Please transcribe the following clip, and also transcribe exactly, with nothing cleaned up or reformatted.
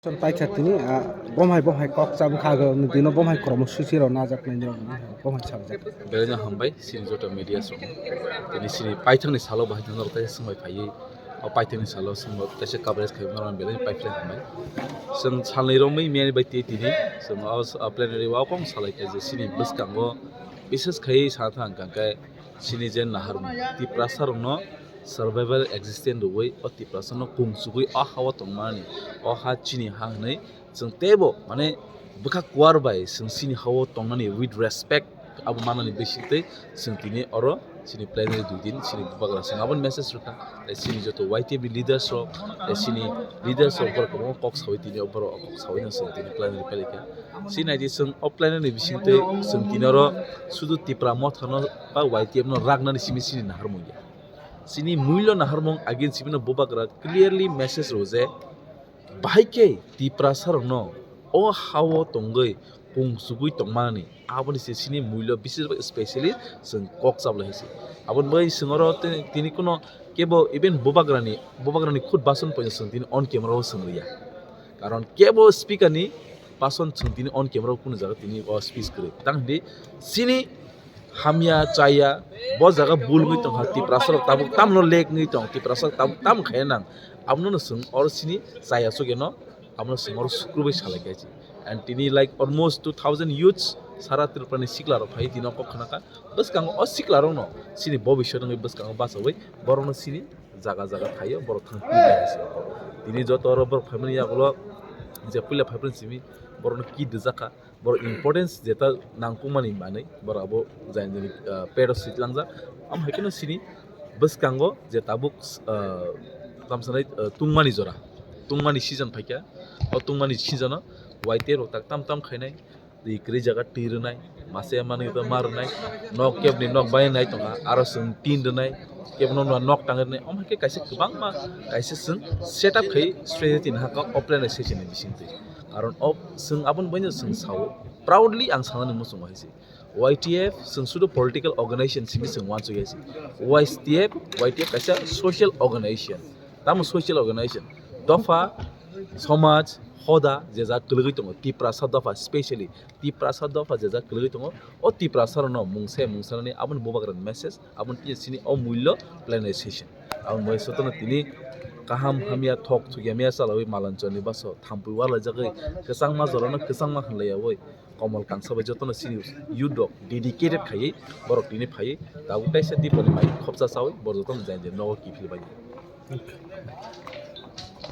Chwng paikha tini, ah, bomhai bomhai kok cham kha, dino bomhai kromo susi rok najak nai rok, bomhai sabjak. Belai no hambai, sini joto media song. Tini sini paithang ni salo bahai norok tai swngbai phaiwi. O paithang ni salo swngbo kaisa coverage khai norok belai paithang hambai. Chwng salni romwi miyani bai tei tini, chwng o, o plenary o kong salai kha je sini bwskango bises khai sa thang kha khe sini je naharmung Tiprasa rokno survival existence rwui o Tiprasa no kung chugui o ha o tongmani, o ha chini ha hwnwi chwng teibo mane bwkha kuar bai chwng chini ha o tongnani with respect abo manani bisingtwi chwng tini oro chini plenary dui din chini bubagra chwng aboni message rwkha. Tei chini joto Y T F ni leaders rok, tei chini leaders rok borok kwbangma kok saui tini o borok kok saui no chwng tini plenary palikha. Chini naidi chwng o plenary ni bisingtwi chwng tini oro sudu Tipra Motha no ba Y T F no raknani simi chini naharmung ya. Chini muilo naharmung against simi no bubagra clearly message rw je, bahai khe Tiprasa rokno o ha o tongwi kung chugui tongmani aboni se chini muilo bisir bai specially chwng kok chablai hai se. Aboni bai chwng oro tini, tini kuno kebo even bubagrani, bubagrani khud bason poino chwng tini on camera o chwng rwya. Karon kebo speaker ni person chwng tini on camera o kunu jaga tini o speech kwrwi. Tang hindi chini hamya chaya bo jaga bul wngwi tongkha, Tiprasa rok tabuk tamno lek wngwi tong, Tiprasa rok tabuk tam khaya nang. Abono no chwng oro chini chaya chukya no abono chwng oro sukrubwi salai kha. And tini like almost two thousand youths sara Tripura ni sikla rok phai tini o kok khna kha. Bwskango o sikla rok no chini bobiswt wngwi bwskango bachawi borok no chini jaga jaga thaio borok thang tini joto oro borok phaimani yagulo je puila phaiphuru simi borok no kit rijak kha. Borok importance jeta nangkukmani manwi borok abo jani jani, ah, pet o swi tlangjak. Amo hai kheno chini bwskango je tabuk, ah, tamsanai, ah, tungmani jora, tungmani season phaikha. O tungmani season o Y T F rok tak tam tam khainai, twi kwrwi jaga twi rwnai, masa ya manwi ba ma rwnai, nok kebni nok bai nai tongkha, aro chwng tin rwnai, kebno nwa nok tang rwnai. Omo hai khe kaisa kwbangma kaisa chwng setup khai strategy tin hakha offline session ni bisingtwi. Karon o chwng aboni baino chwng sao, proudly ang sanani muchungo hai se. Y T F chwng sudu political organization simi chwng uansuk ya se. Y T F, Y T F kaisa social organization. Tamo social organization? Dopha, somaj, hoda je jak kwlwgwi tongo, Tiprasa dopha specially, Tiprasa dopha je jak kwlwgwi tongo, o Tiprasa rokno mungsa mungsa nani aboni bubagrani message, aboni tini chini o mullo planization. Aboni bai sotono tini kaham hamya thok thukya maya chalawi malanchani baso thampui walaijagwi kwchangma jorano kwchangma hwnlaiyawi Komol Kangsa bai jotono chini youth rok dedicated khaiwi borok tini phaiwi tabuk kaisa Dipoli mai khopsa chawi borok jotono jai jai nogo kiphil bai.